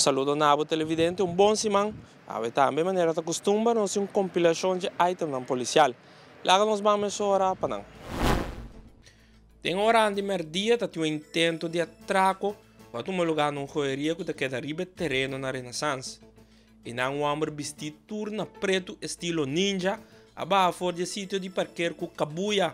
Saludo na abo televidente, un bon siman. Awe tambe manera ta kustumber nos tin un kompilashon di itemnan polisial. Laga nos ban mesora pa nan. Den oranan di merdia ta tin un intento di atrako ku a tuma lugá na un joyeria ku ta keda riba e tereno na Renaissance. Einan un hòmber bistí tur na pretu estilo ninja a baha for di e sitio di parker ku kabuya.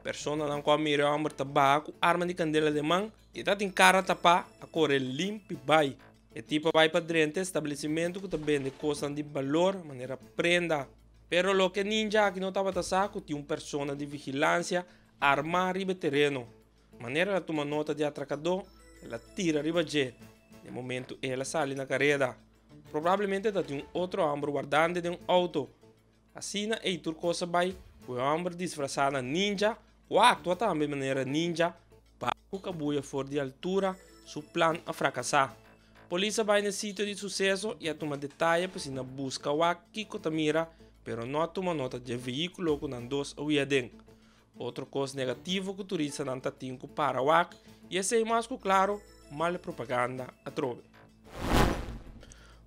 Personanan ku a mira e hòmber ta baha ku arma di kandela den man i ta tin kara tapá a kore limpi bai. E tipo a bai pa drenta e establesimentu ku ta bende kosnan di balor manera prenda. Pero loke ninja aki no tabata sa ku tin un persona di vigilansia armá riba e tereno. Manera el a tuma nota di atrakadó, el a tira riba dje. Den momentu el a sali na kareda. Probablemente ta tin un otro hòmber wardante den un outo. Asina ei tur kos a bai ku e hòmber disfrasá na ninja ku a aktua tambe manera ninja baha ku kabuya for di altura, su plan a frakasá. Polis a bai na e sitio di suseso i a tuma detaye pa asina buska wak kiko ta mira, pero no a tuma nota dje vehíkulo ku nan dos a hui aden. Otro kos negativo ku turistanan ta tin ku para wak i esei mas ku klaro mal propaganda atrobe.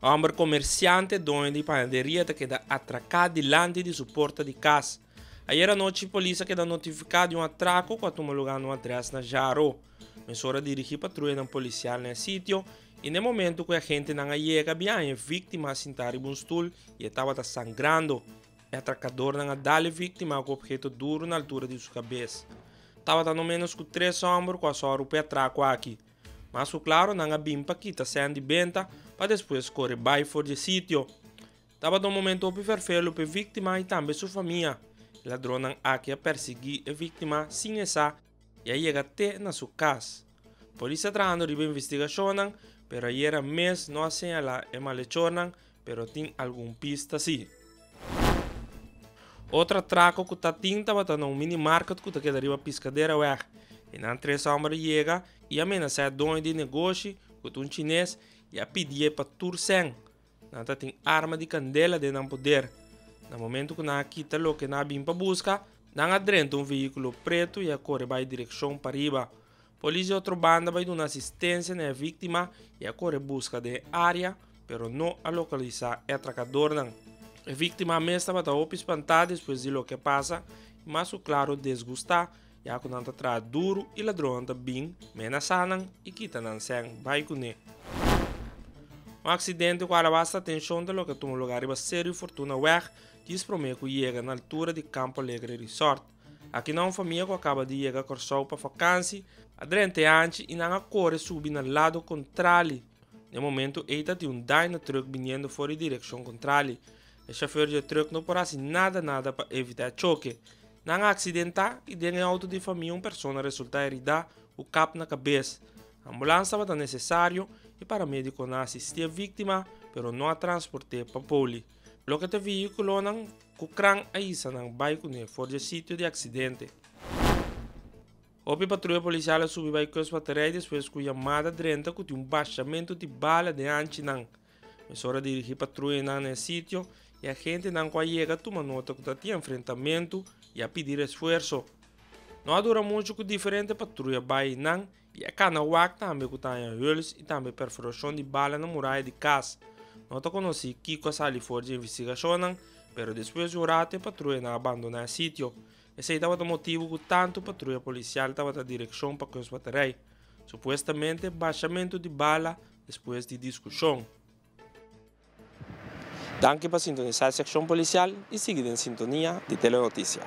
Hòmber komersiante doño di panaderia ta keda atraká dilanti di su porta di kas. Ayer anochi polis a keda notifiká di un atrako ku a tuma lugá na un adrès na Jaro. Mesora a dirigí patruyanan polisial na e sitio i na e momentu ku e agentenan a yega a haña e víktima sintá riba un stul i e tabata sangrando. E atrakadornan a dal e víktima ku opheto duru na altura di su kabes. Tabata no ménos ku tres hòmber ku a sòru pa e atrako aki. Mas ku klaro nan a bin pa kita sèn di benta pa despues kore bai for di e sitio. Tabata un momento hopi fèrfelu pa e víktima i tambe su famia. E ladronnan aki a persiguí e víktima sin e sa i a yega te na su kas. Polis ta trahando riba investigashonnan, pero ayera mes no a señalá e malechornan pero tin algun pista si. Otro atraco cu ta tin tabata na un mini market cu ta keda riba Piscaderaweg. Einan tres homber a yega y a menasa e doño di negoshi cu ta un chines y a pidié pa tur cen. Nan ta tin arma di candela den nan poder. Na momento cu nan a kita loke nan a bin pa busca, nan a drenta un vehiculo preto y a core bay direccion pariba. Polis di otro banda bai duna asistencia na e victima y a core busca den e area, pero no a localisa e atracadornan. E victima mes tabata hopi spanta despues di loke a pasa y mas cu claro desgusta, ya cu nan ta traha duro y ladronnan ta bin menasa nan y kita nan cen bai cune. Un accidente cu a hala basta atencion ta loke a tuma lugar riba Serio Fortuna Weg djis prome cu yega na altura di Campo Alegre Resort. Aki nan un famia ku a kaba di yega Kòrsou pa fakansi a drenta e hanchi i nan a kore subi na lado kontrali. Na e momentu ei ta tin un Dyna truck biniendo for di direkshon kontrali. E shofèr di e truck no por hasi nada nada pa evitá e choke. Nan a aksidentá i den e outo di famia un persona a resultá heridá ku kap na kabes. Ambulans tabata nesesario i paramedikonan a asistí e víktima pero no a transport'é pa poli. Loke ta vehíkulonan ku kran a hisa nan bai kuné for dje sitio di aksidente. Hopi patruya polisial a subi bai Kustbatterij despues ku yamada drenta ku tin un bashamentu di bala den hanchinan. Mesora a dirigí patruyanan na e sitio i agentenan ku a yega tuma nota ku ta tin enfrentamentu i a pidi resfuerso. No a dura muchu ku diferente patruya bai nan I a kana wak tambe ku ta haña huls i tambe perforashon di bala na muraya di kas. No ta konosí kiko a sali for dje investigashonnan, pero despues di un rato e patruyanan a bandoná e sitio. Esei tabata motibu ku tantu patruya polisial tabata direkshon pa Kustbatterij. Supuestamente bashamentu di bala despues di diskushon. Danki pa sintonisá e sekshon polisial i sigui den sintonia di Telenoticia.